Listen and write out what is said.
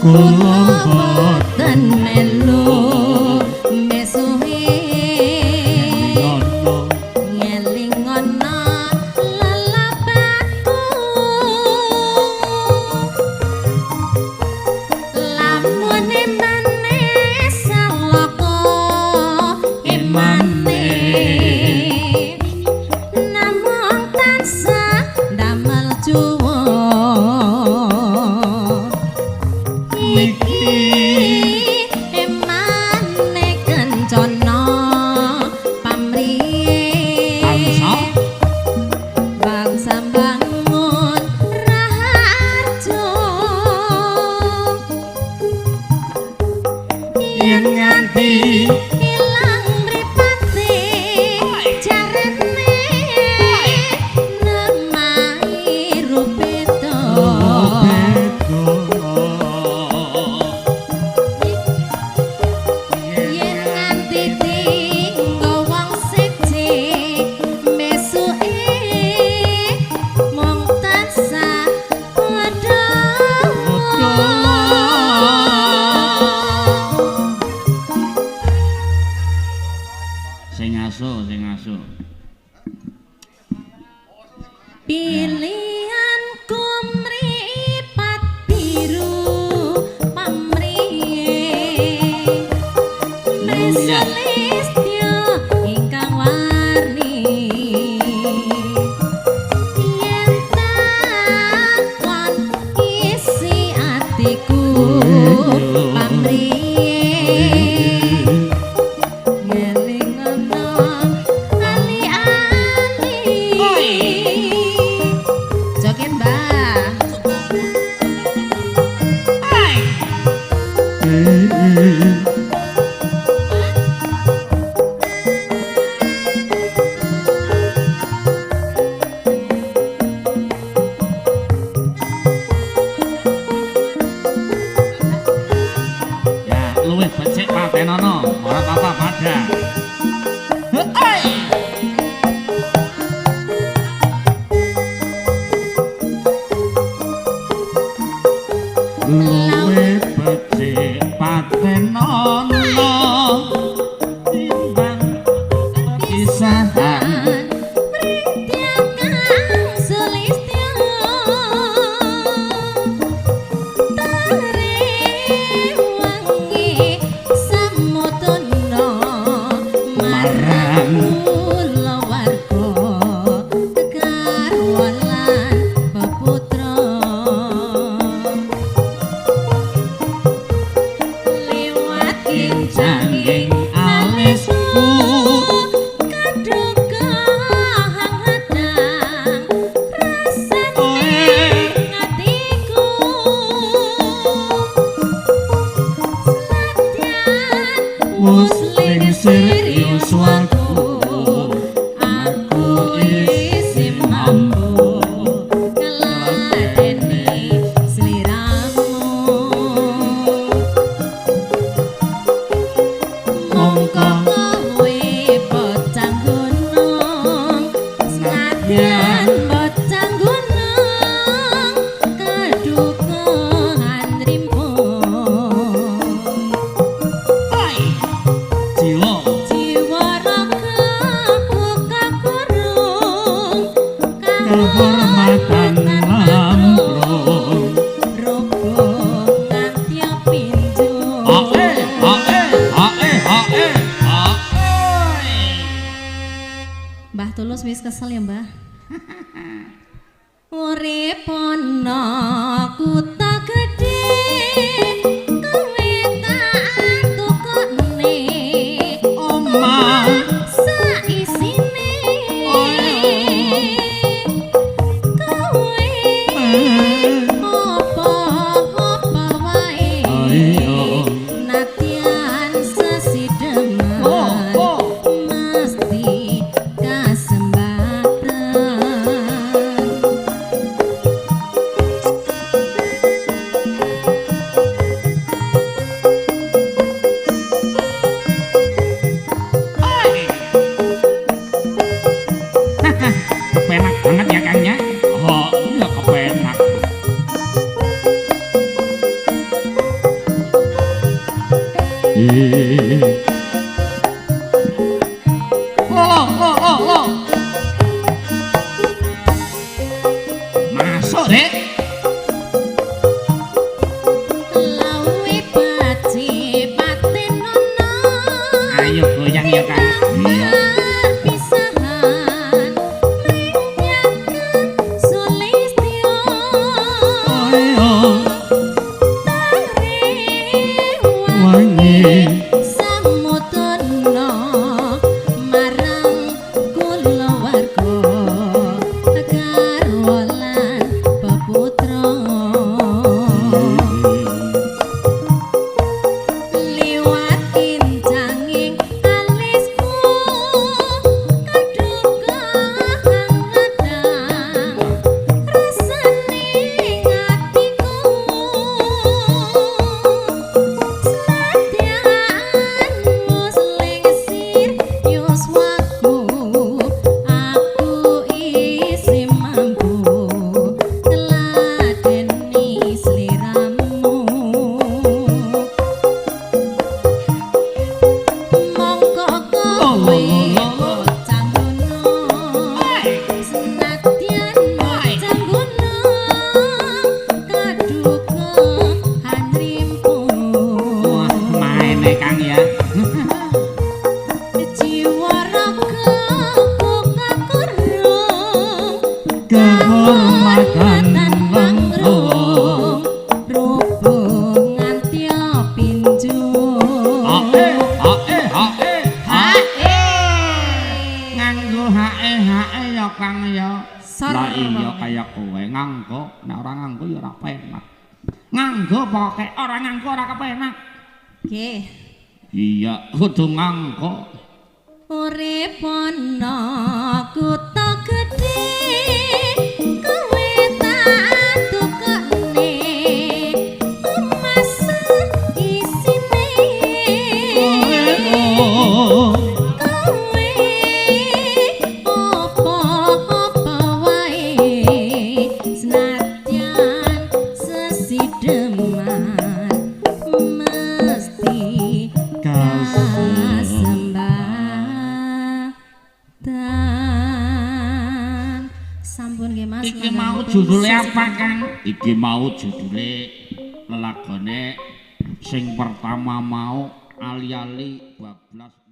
Kula boten melu mesuhe ngelingono lelapatku lamun emane salaka emane namung tansah damel juwa iki emane kencana pamriye bangsa bangun raharjo Yen nganti ilang mripate jarene nemahi rupeta yen nganti tinggo wong siji mesuke mung tansah padha. Sing asu, sing asu. Pilihanku mripat biru pamriye mrisulistya ingkang warni yen takon isi atiku pamriye ngelingono ali-ali. Joget, Mbah. Ya, luwih becik patenono, ora apa-apa padha. Luwih becik patenono timbang perpisahan. Mritya kang sulistya tare wangi samutuna marang kulawarga garwa lan peputra liwat Cangging alisku kaduka hangadang rasane atiku senadyan wus lingsir yuswaku aku isih mampu ngladeni sliramu mongko kowe bocah gunung senadyan bocah gunung kedukuhan rimpun jiwa jiwa raga buka kurung kehormatan lambrung rubuh nganti pinju. Ae ae ae ae ae. Mbah Tulus wis kesel ya, Mbah. Urip ana kutha gedhe kowe tak tukone Omah saisine kowe apa-apa wae Ayo. Nadyan sesideman mesti kasembatan. Kepenak banget ya Kang ya. Oh, iya kepenak. Lo lo lo lo. Masuk, Dek. Lawe paci patenono. Ayo goyang ya, Kang. Iya. Perpisahan ring sulistyo. Ayo. Wangi samudana marang kulawarga garwa lan peputra liwat kincanging alisku kaduka hangatang rasane atiku senadyan muslingsir yuswaku aku isih mampu ngladeni sliramu. Mongko kowe bocah ngono, senadyan bocah ngono, kaduka hanrimpu. Wah, maine Kang ya. Jiwa raga kakurung Kehormatan mangrung rubung nganti pinju. Ae ae ae Hae. Nganggo hae hae ya Kang ya. Sor. Lah iya kaya kowe nganggo, nek ora nganggo ya ora penak. Nganggo pokoke ora nganggo ora kepenak. Nggih. Iya, kudu nganggo. Urip ana kutha gedhe kowe tak tukokne omah isine kowe apa-apa wae senadyan sesideman mesti kasembatan. Sampun nggih Mas. Iki mau judule apa, Kang? Iki mau judule lelagone sing pertama mau ali-ali bablas.